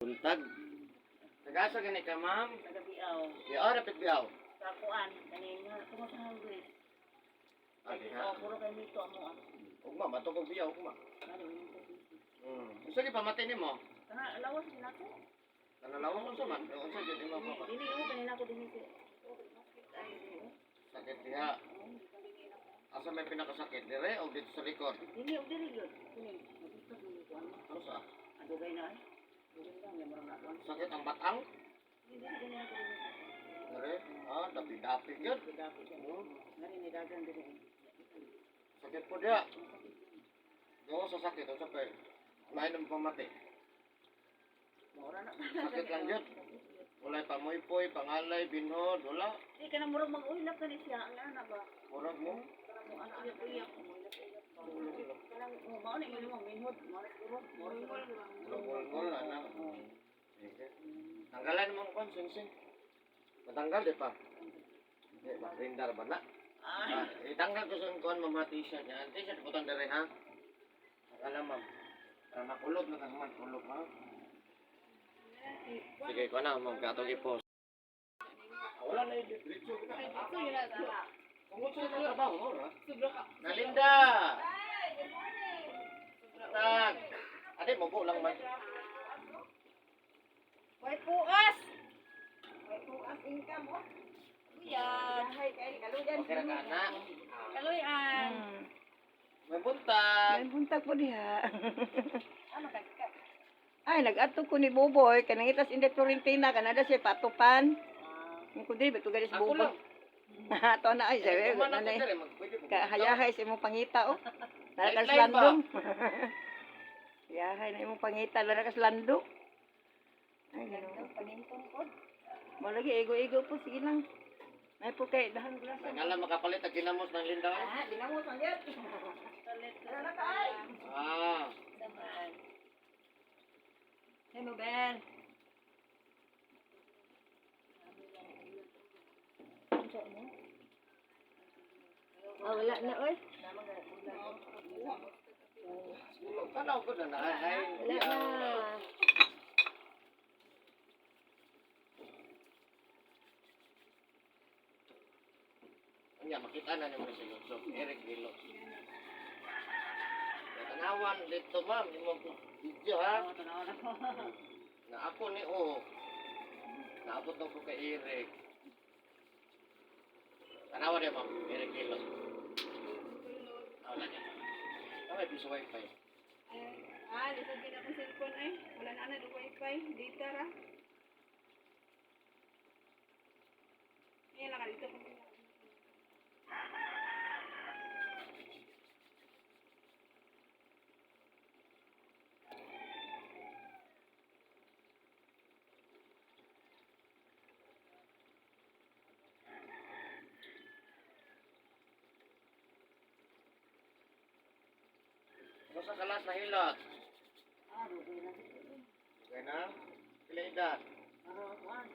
Buntag. Nagasa gani ka, ma'am? Nagabiaw. Biaw, rapit biaw. Sa kuan, kaning tungo sa hangway. Ah, diha. Oh, puro kay mito amo ah. Ugma, bato kog biaw, ugma. Ano yun? Unsa gi pamati nimo? Kana lawas din ako. Kanalawa unsa man? Unsa gyud imo pa? Dili oh kanina ko dinhi ko. Ay, oh. Sakit diha. Asa may pinakasakit dire o dito sa likod? Dili og dili gyud. Kini, gusto ko ni kuan. Ano sa? Adugay na ay. Dugay lang ya murag na kuan. Sakit ang batang? Dili dili ako dinhi. Dire? Ah, dapi-dapi gyud. Dapat yan. Ngari ni dagang dili. Sakit po diha. Gawa sa sakit unsa pa? Lain ang pamati. Mura na. Sakit lang gyud. Walay pamoypoy, pangalay, binhod, wala. Di ka na murag mag-uilap ka ni siya. Ang ana ba? Murag mo. Kanang mo ana ana uyap. Umuilap-uyap ba? Kanang oh, mao na imo minhod, mao na siguro. Mao na siguro. Ngol-ngol ana. Sige. Tanggalan mo ang kon, sing-sing. Matanggal di pa. Di ba, rindar ba na? Ah, Ah, itanggal ko sa kuan ma'am ha, t-shirt niya. T-shirt butang dire ha. Akala ma'am. Para makulog na kang man, kulog ha. Sige, kuan na ma'am, katong i-post. Ah, wala na yun, diretso ko na. Kung unsa na trabaho mo, ra? Nalinda! Tag! Ate, mobo lang man. Way puas! Way puas income, oh. Kuya. Okay ra ka na. Kaluyan. May buntag. May buntag po diha. Ano ka ka? Ay, nag-ato ko ni Boboy, kanang itas Inday Florentina, kanada siya patupan. Yung kundi, ba't tugalis Ako Boboy? lang. Ato na, ay, sabi, Kuman ako nanay. dire, magpwede po. Kahayahay sa imong pangita, oh. Narakas Light line ba? landong. Hayahay na imong pangita, narakas lando. Ay, gano'n. Panintong ko. Mo lagi, ego-ego po, sige lang. Ay po kay, dahan glass. May ngalan makapalit ang ginamos ng Linda. eh. Ah, ginamos ang yat. Toilet Ano na ka, ay? Ah. Samaan. Hey, mo, Bel. Ah, wala na, oy. Tanaw ko na na. Ay, Wala na. Anya, makita na naman sa YouTube. Eric Dilo. Tanawan dito, ma'am. Yung mga video, ha? Oo, tanaw na ko. Na ako ni O. Naabot na ko kay Eric. Tanawan niya, ma'am. Eric Dilo. Wala niya. Tama, piso wifi. Ah, lisod din akong cellphone ay. Wala na ana do wifi, data ra. Ayan lang dito ko. Ano sa kalas na hilot? Ah, dugay na. Okay na? Pila edad? Karon kuan,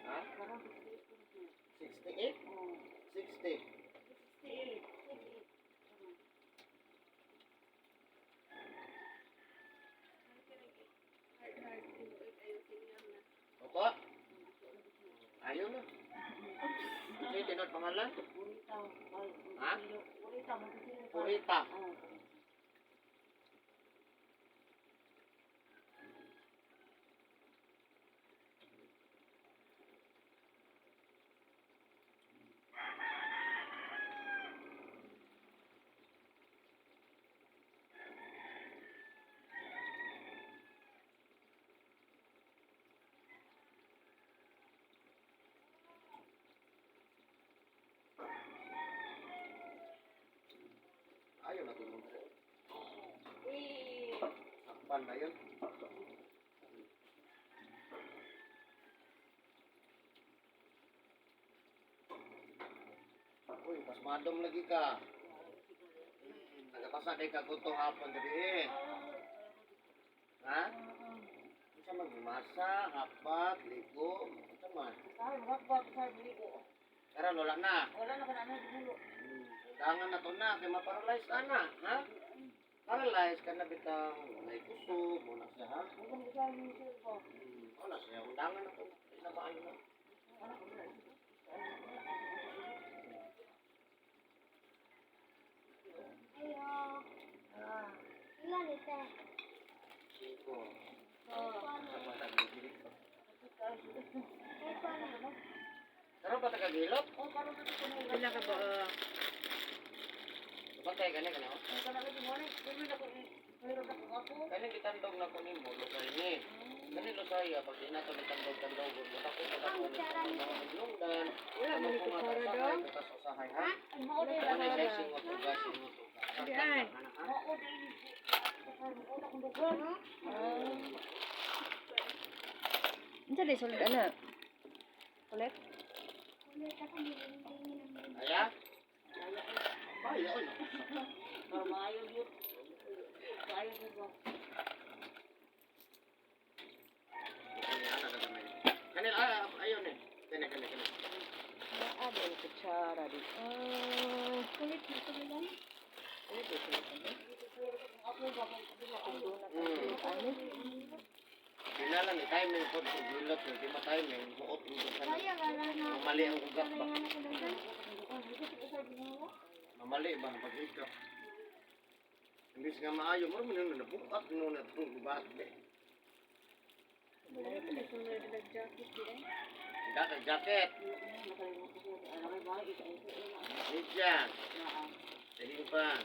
Ha? karon 68? Oh, 60. 68. Opo. Ayaw na. Kasi tinod pangalan? Purita. Ha? Purita, Montecillo. Purita. Oh. Ayaw na tulong. Sakpan na yun. Uy, pasmadom lagi ka. Nagapasa kay kaguto hapon diri eh. Ha? Unsa magmasa, hapat, ligo, unsa man. Sabi, magakbat, sabi, ligo. Karon wala na. Wala na ka na ano, dulo. Dangan na to na kay ma-paralyze ana, ha? Paralyze ka na bitang walay kusog, muna siya ha. Huwag mo siya, Wala siya. Undangan ako. Pinabaan mo. Singko. Sa mga tagigilid pa. Karon pa tagagilot? Wala ka ba? Bantay gani gani oh. Kani gitandog na ko nimo lusay ni. Kani lusay pag di nato gitandog-tandog buta ko buta ko. Lungdan. Wala man ni kutsara daw. Butas usahay ha. Wala siya singot uga singot uga. Di ay. Unsa day sulod ana? Kulit? Aya? Ay, oy. Kani ah ayon eh. Kani kani kani. Naa day kutsara di. Ah, Kulit na ito lang. kulit day sulod ana. Hmm. Ano? Kinala ni timing po sa gilot, di ma timing, buot mo sa Mamali ang ugat ba? Mamali ba ang paghikap? Imbis nga maayo, mo man yun, nabukat mo na itong gubat. Hindi ka jacket. Media. Sige pa.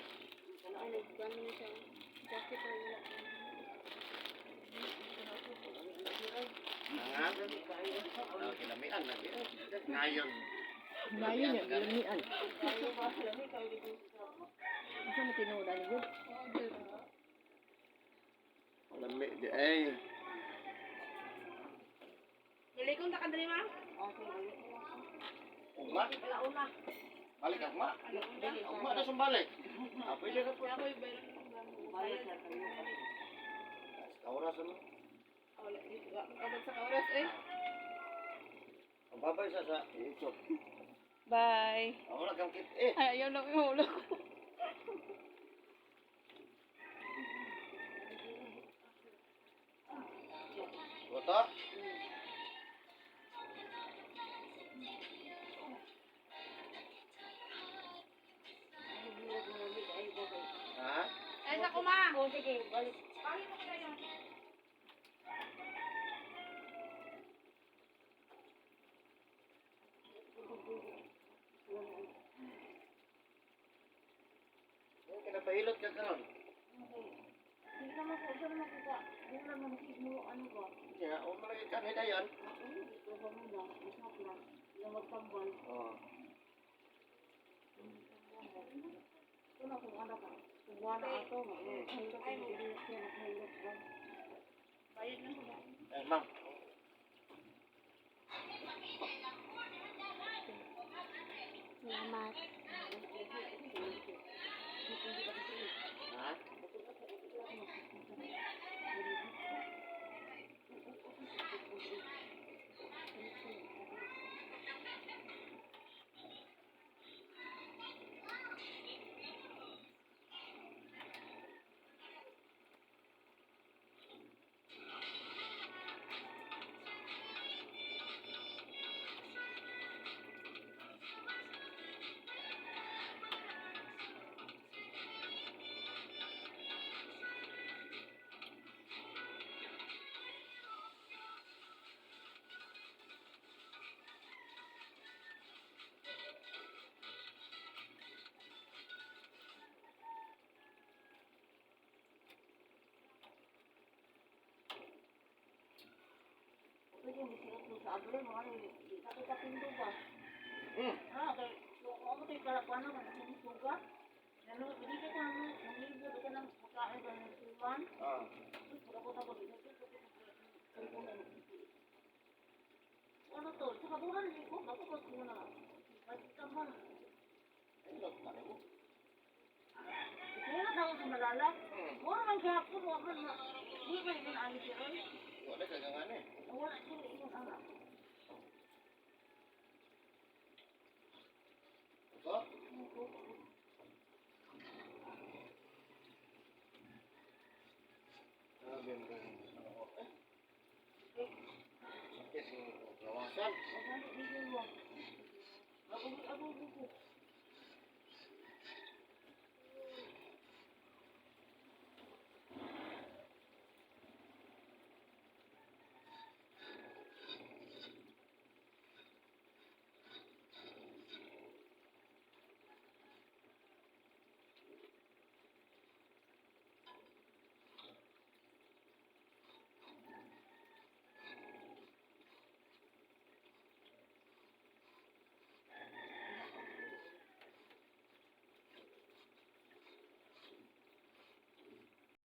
Nga? Ah, kinamian lagi. Ngayon. Ngayon ya, lamian. Unsa mo tinuod ani gyud? Lami di ay. Nilikong ta ka diri ma. Ugma? Balik ugma. Ugma na sumbalik. Ah, pwede na po. Kaya ako'y bayron. Sa oras ano? Wala dito. Abot sa oras eh. Ang babay sa sa YouTube. Bye. Ah, wala kang kit eh. Ay, ayaw lang yung ulo ko. Goto? Ha? Ay, sa kuma. Oh, sige, balik. Pangit mo kaya yun. Ay, kinapahilot ka karon. Hindi ka makuha, makuha. Wala mo mo ano ba? Ya, o malagi ka ni dayon. Dito ba muna? Usap lang. Yung magtambal. Oh. Ito na kung ano ka. Kung wala ato, mahirap. Ay, mahirap ba? Bayad lang ko ba? Eh, ma'am. Salamat. Ha? Pwede mo siya kung sa ablo, mga ano, di ka kita pindo ba? Ah, kay, kung ako tayo kalakuan na, kung suga. Ano, hindi ka ka, nangibo, di ka nang pagkain ba ng suman. Ah. Ano to? Sa kaburan ko, bago ko muna. Pagka man. Hilot na mo. Wala na ako sa malala. Wala man gapon, wala man. Di ba yun ang siron? Wala ka gangane. Wala sila ingon anak. Ito? Ah, bembe.